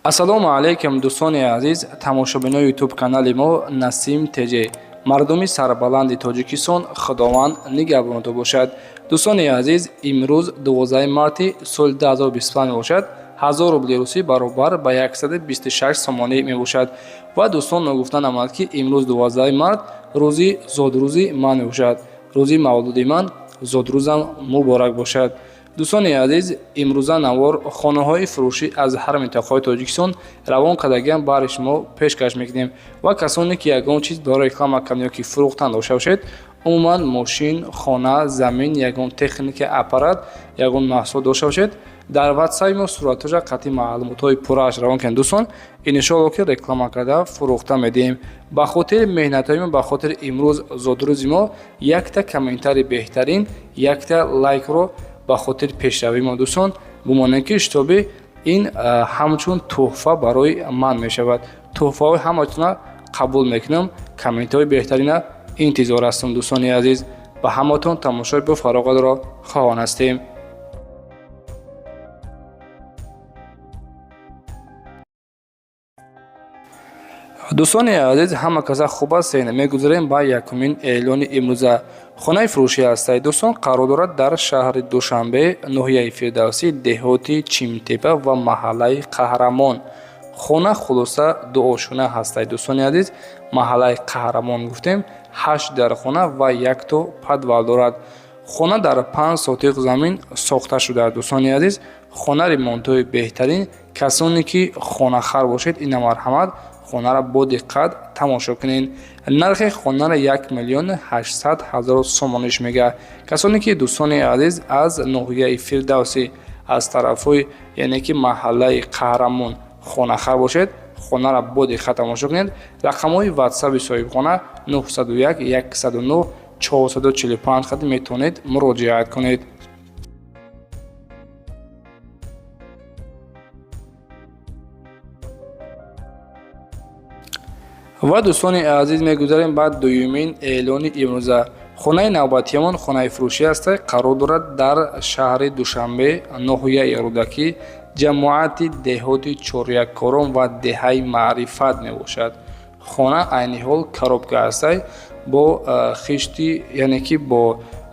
Ассалому алайкум, дӯстони азиз, тамошобинои Ютуб канали мо Насим ТЖ, мардуми сарбаланди Тоҷикистон, Худованд нигаҳбонатон бошад. Дӯстони азиз, имрӯз 12 марти соли 2025 мебошад. 1000 рубли русӣ баробар ба 126 сомонӣ мебошад. Ва дӯстон, ногуфта намонад, ки имрӯз 12 март рӯзи зодрӯзи ман мебошад. Рӯзи мавлуди ман, зодрӯзам муборак бошад. Дӯстони азиз, имрӯза навор хонаҳои фурӯшӣ аз ҳар минтақаҳои Тоҷикистон равон кардагиам баҳри шумо пешкаш мекунем. Ва касоне ки ягон чиз барои реклама кардан ёки фурӯхтан дошта бошед, умуман мошин, хона, замин, ягон техника, аппарат, ягон маҳсулот дошта бошед, дар ватсапи мо суратҳоша қатъи маълумотҳои пуррааш равон кунед, дӯстон. Иншоалло, ки реклама карда фурӯхта медиҳем. Ба хотири меҳнатҳои мо, ба хотири имрӯз зодрӯзи мо, якта комментарий беҳтарин, якта лайкро ба хотири пешравии мо, дӯстон, бимонем, ки шитоби ин ҳамчун тӯҳфа барои ман мешавад. Тӯҳфаҳои ҳаматона қабул мекунам, комментҳои беҳтарина интизор ҳастам. Дӯстони азиз, ба ҳаматон тамошои бофароғатро хоҳон ҳастем. Дӯстони азиз, ҳама каса хуб ҳастен? Мегузарем ба якумин эълони имрӯза. Хонаи фурӯшӣ ҳастаи, дӯстон, қарор дорад дар шаҳри Душанбе, ноҳияи Фирдавсӣ, деҳоти Чимтепа ва маҳаллаи Қаҳрамон. Хона хулоса дуошона ҳастаи, дӯстони азиз. Маҳаллаи Қаҳрамон гуфтем, ҳашт дархона ва якто подвал дорад. Хона дар 5 сотиқ замин сохта шудааст. Дӯстони азиз, хона ремонтҳои беҳтарин. Касоне ки хонахар бошед, ина марҳамат, хонаро бо диққат тамошо кунед. Нархи хонаро 1 800 000 сомониш мегӯяд. Касоне ки, дӯстони азиз, аз ноҳияи Фирдавсӣ, аз тарафҳои, яъне ки маҳаллаи Қаҳрамон хонахар бошед, хонаро бо диққат тамошо кунед. Рақамҳои ватсаби соҳибхона 901 109 445 қади метавонед муроҷиат кунед. Ва дӯстони азиз, мегузарем ба дуюмин эълони имрӯза. Хонаи навбатиамон хонаи фурӯшӣ аст, қарор дорад дар шаҳри Душанбе, ноҳияи Рӯдакӣ, ҷамоати деҳоти Чоряккорон ва деҳаи Маърифат мебошад. Хона айни ҳол коробка ҳастай, бо хишти, яъне ки бо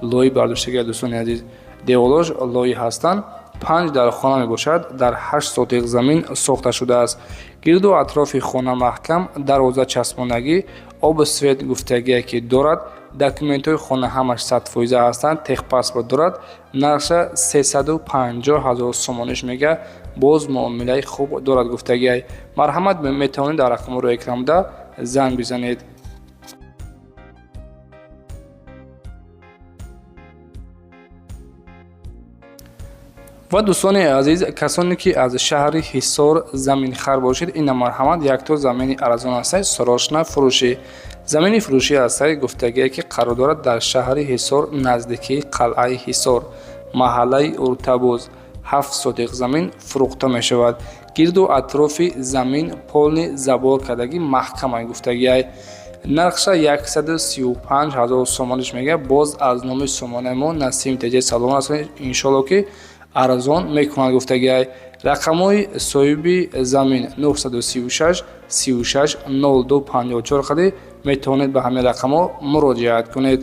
лои бардоштагия. Дӯстони азиз, деволош лои ҳастанд. Панҷ дар хона мебошад, дар 8 сотиқ замин сохта шудааст. Гирду атрофи хона маҳкам, дарвоза часпонагӣ, обу свет гуфтагие ки дорад. Документҳои хона ҳамаш 100% ҳастанд, техпаспорт дорад. Нархша 350 000 сомониш мега, боз муомилаи хуб дорад гуфтагиай. Марҳамат, метавонед дар рақамҳои рӯи экран буда занг бизанед. Ва дӯстони азиз, касоне ки аз шаҳри Ҳисор заминхар бошед, ина марҳамат, якто замини арзон ҳастай, срочно фурӯшӣ. Замини фурӯшӣ ҳастай гуфтагие, ки қарор дорад дар шаҳри Ҳисор, наздикии қалъаи Ҳисор, маҳаллаи Уртабуз. 7 сотиқ замин фурӯхта мешавад. Гирду атрофи замин полный забор кардагӣ, маҳкамай гуфтагиай. Нархша 135 000 сомониш мега, боз аз номи сомонаи мо Насим ТЖ салом расонед, иншоалло, ки арзон мекунад гуфтагиай. Рақамҳои соҳиби замин 936 36 02 54 қади метавонед ба ҳамин рақамҳо муроҷиат кунед.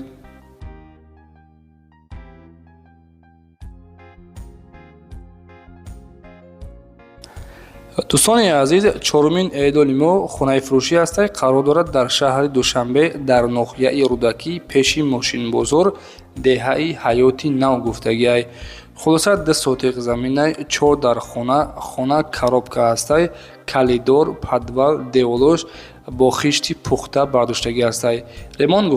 Дӯстони азиз, чорумин эълони мо хонаи фурӯшӣ ҳастай, қарор дорад дар шаҳри Душанбе, дар ноҳияи Рӯдакӣ, пеши мошинбозор, деҳаи Ҳаёти Нав гуфтагиай. Хулоса, 2 сотиқ заминай, чор дар хона. Хона коробка ҳастай, коридор, подвал, деволош бо хишти пухта бардоштагӣ ҳастай. Ремонт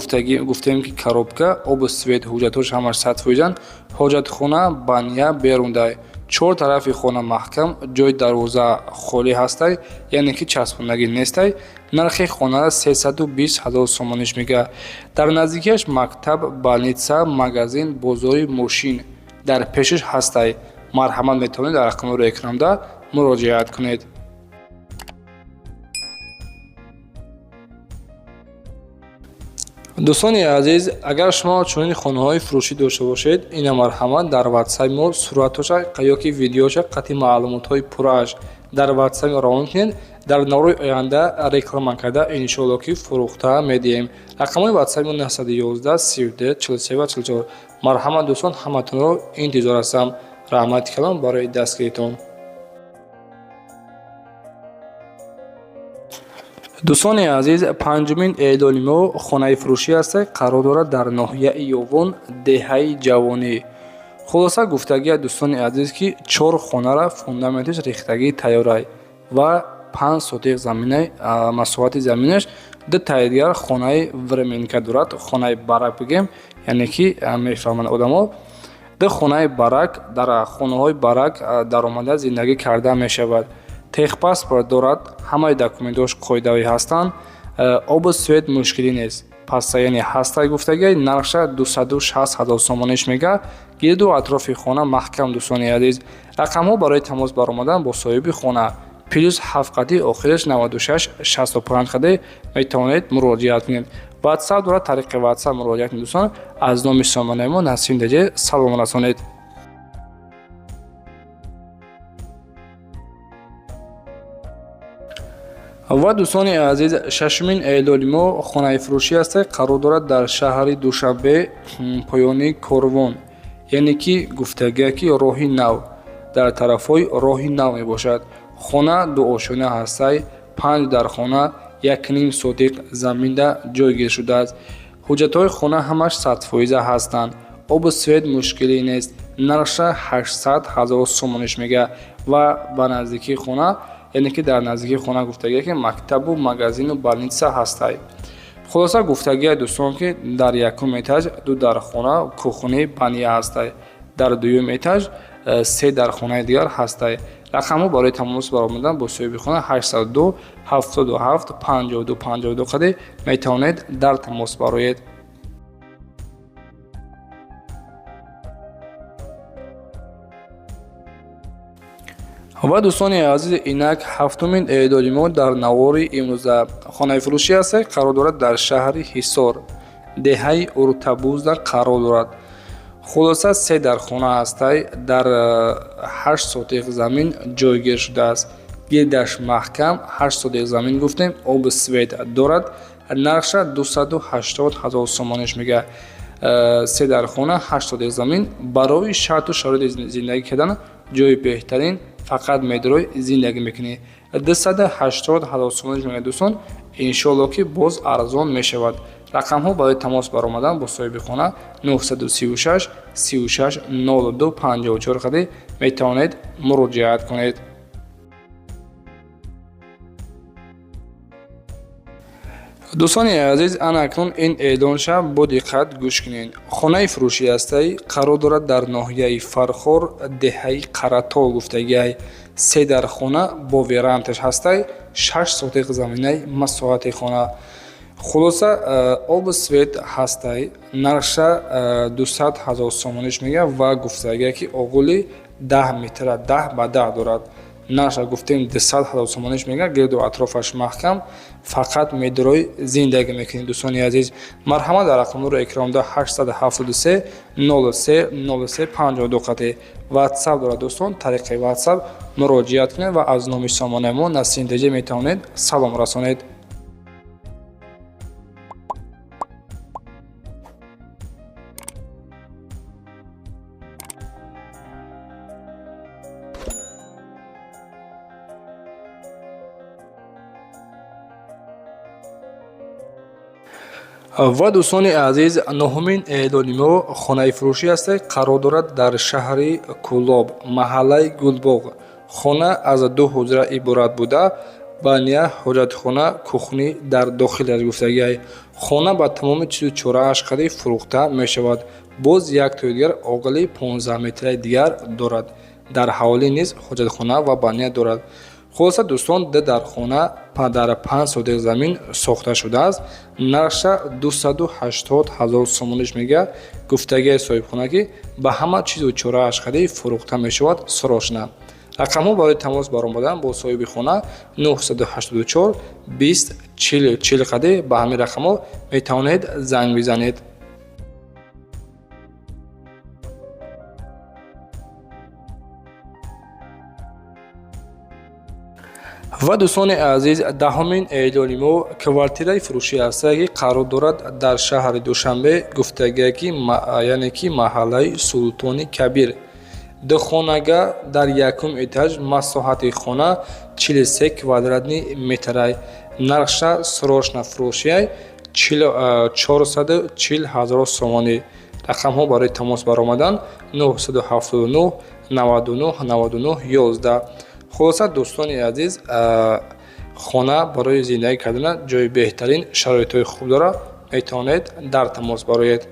гуфтем ки коробка, обу свет, ҳуҷҷатҳош ҳамаш 100%-анд. Ҳоҷатхона, баня берундай. Чор тарафи хона маҳкам, ҷои дарвоза холӣ ҳастай, яъне ки часпондагӣ нестай. Нархи хонара 320 000 сомониш мегӯяд. Дар наздикиаш мактаб, больница, магазин, бозори мошин дар пешаш ҳастай. Марҳамат, метавонед дар рақамҳои рӯи экранда муроҷиат кунед. Дӯстони азиз, агар шумо чунин хонаҳои фурӯшӣ дошта бошед, ина марҳамат, дар ватсапи мо суратҳоша ёки видеоша қатъи маълумотҳои пуррааш Дар WhatsApp равон кунед, дар наврои оянда реклама карда иншоалло ки фурӯхта медиҳем. Рақамҳои WhatsApp 911 32 43 ва 44. Марҳамат, дӯстон, ҳаматонро интизор ҳастам. Раҳмати калон барои дастгиритон. Дӯстони азиз, панҷумин эълони мо хонаи фурӯшӣ аст, қарор дорад дар ноҳияи Ёвон, деҳаи Ҷавонӣ. Хулоса, гуфтагия, дӯстони азиз, ки чор хонара фундаменташ рехтагии тайёрай ва 5 сотих заминаи масоҳати заминаш. Ду таи дигар хонаи временка дорад, хонаи барак бигем, яъне ки мефаҳманд одамо. Ду хонаи барак, дар хонаҳои барак даромада зиндагӣ карда мешавад. Техпаспорт дорад, ҳамаи документҳош қоидавӣ ҳастанд, обу свет мушкилӣ нест. Пастаяни ҳастай гуфтагиай, нархша 260 000 сомониш мега. Гирду атрофи хона маҳкам, дӯстони азиз. Рақамҳо барои тамос баромадан бо соҳиби хона плюс 7 қади охираш 96 65 қади метавонед муроҷиат кунед. Ватсап дорад, тариқи ватсап муроҷиат кунед, дӯстон. Аз номи сомонаи мо Насим ТЖ салом расонед. Ва, дӯстони азиз, шашумин эълони мо хонаи фурӯшӣ аст, қарор дорад дар шаҳри Душанбе, поёни Корвон, яъне ки гуфтагия ки роҳи нав, дар тарафҳои роҳи нав мебошад. Хона дуошёна ҳастай, панҷ дар хона, 1,5 сотиқ заминда ҷойгир шудааст. Ҳуҷҷатҳои хона ҳамаш 100% ҳастанд, обу свет мушкилӣ нест. Нархша 800 000 сомониш мега. Ва ба наздикии хона, яъне ки дар наздикии хона, гуфтагия ки мактабу магазину больница ҳастай. Хулоса, гуфтагия, дӯстон, ки дар якум этаж ду дархона, кухни, баня ҳастай, дар дуюм этаж се дархонаи дигар ҳастай. Рақамҳо барои тамос баромадан бо соҳиби хона 802 77 52 52 қади метавонед дар тамос бароед. Ва, дӯстони азиз, инак ҳафтумин эъдоди мо дар навори имрӯза хонаи фурӯшӣ аст, қарор дорад дар шаҳри Ҳисор, деҳаи Уртабузда қарор дорад. Хулоса, се дар хона ҳастай, дар 8 сотиқ замин ҷойгир шудааст, гирдаш маҳкам, 8 сотиқ замин гуфтем, обу свет дорад. Нархша 280 000 сомониш мега. Се дар хона, 8 сотиқ замин, барои шарту шароити зиндагӣ кардан ҷои беҳтарин, фақат медрой зиндагӣ мекунӣ. 280 000 сомониш мега, дӯстон, иншоалло ки боз арзон мешавад. Рақамҳо барои тамос баромадан бо соҳиби хона 936 36 02 54 қади метавонед муроҷиат кунед. Дӯстони азиз, ана акнун ин эълонша бо диққат гӯш кунед. Хонаи фурӯшӣ ҳастай, қарор дорад дар ноҳияи Фархор, деҳаи Қаратол гуфтагиай. Се дар хона бо верандаш ҳастай, 6 сотиқ заминаи масоҳати хона. Хулоса, обу свет ҳастай. Нархша 200 000 сомониш мега ва гуфтагия ки оғули 10 метра, 10 ба 10 дорад. Нархша гуфтем 200 000 сомониш мега. Гирду атрофаш маҳкам, фақат медрой зиндагӣ мекунед. Дӯстони азиз, марҳамат, дар рақамҳоро экронда 873 03 03 52 қати ватсап дорад, дӯстон, тариқи ватсап муроҷиат кунед ва аз номи сомонаи мо Насим ТЖ метавонед салом расонед. Ва, дӯстони азиз, нуҳумин эълони мо хонаи фурӯшӣ аст, қарор дорад дар шаҳри Кӯлоб, маҳаллаи Гулбоғ. Хона аз ду ҳуҷра иборат буда, баня, ҳоҷатхона, кухни дар дохилаш гуфтагиай. Хона ба тамоми чизу чорааш қади фурӯхта мешавад. Боз як тои дигар оғили 15 метраи дигар дорад, дар ҳавлӣ низ ҳоҷатхона ва баня дорад. Хулоса, дӯстон, ду дар хона дар 5 сотиқ замин сохта шудааст. Нархша 280 000 сомониш мега. Гуфтагиаи соҳибхона ки ба ҳама чизу чорааш қади фурӯхта мешавад срочно. Рақамҳо барои тамос баромадан бо соҳиби хона 984 20 40 40 қади ба ҳамин рақамҳо метавонед занг бизанед. Ва дӯстони азиз, даҳумин эълони мо квартираи фурӯшӣ ҳастае, ки қарор дорад дар шаҳри Душанбе, гуфтагие ки яъне ки маҳаллаи Султони Кабир. Духонага дар якум этаж, масоҳати хона 43 квадратный метрай. Нархша срочно фурӯшиай, 440 ҳазор сомонӣ. Рақамҳо барои тамос баромадан 979 99 99 11. Хулоса, дӯстони азиз, хона барои зиндагӣ кардана ҷои беҳтарин, шароитҳои хуб дорад, метавонед дар тамос бароед.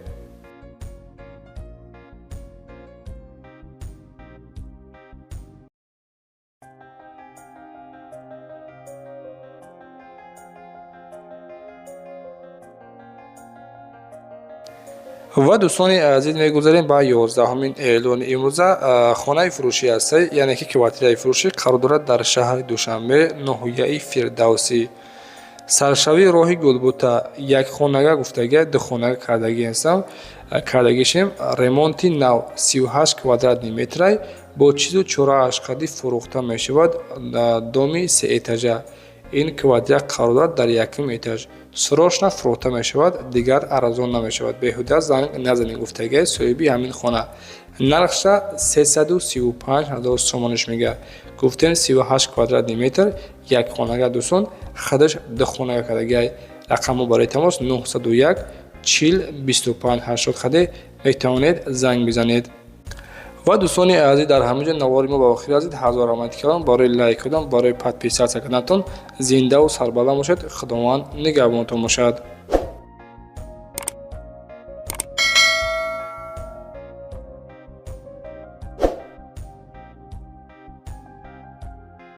Ва дӯстони азиз, мегузарем ба 11-умин эълони имрӯза. Хонаи фурӯшӣ ҳастае, яъне ки квартираи фурӯшӣ қарор дорад дар шаҳри Душанбе, ноҳияи Фирдавсӣ, саршавии роҳи Гулбута. Як хонага гуфтагия, духонага кардагӣ ҳастам, кардагишем, ремонти нав, 38 квадратный метрай, бо чизу чорааш қадӣ фурӯхта мешавад. Доми сеэтажа, ин квартира қарор дорад дар якум этаж. Срочно фурӯхта мешавад, дигар арзон намешавад, беҳуда занг назанед, гуфтагиа соҳиби ҳамин хона. Нархша 335 ҳазор сомониш мега. Гуфтем, 38 квадратный метр, як хонага, дӯстон, худаш духонага кардагиай. Рақамҳо барои тамос 901 40 25 80 хаде метавонед занг бизанед. Ва дӯстони азиз, дар ҳамин ҷо навори мо ба охир расид. Ҳазор раҳмати калон барои лайк кардан, барои подписаться карданатон. Зиндаву сарбаланд бошед, Худованд нигаҳбонатон бошад.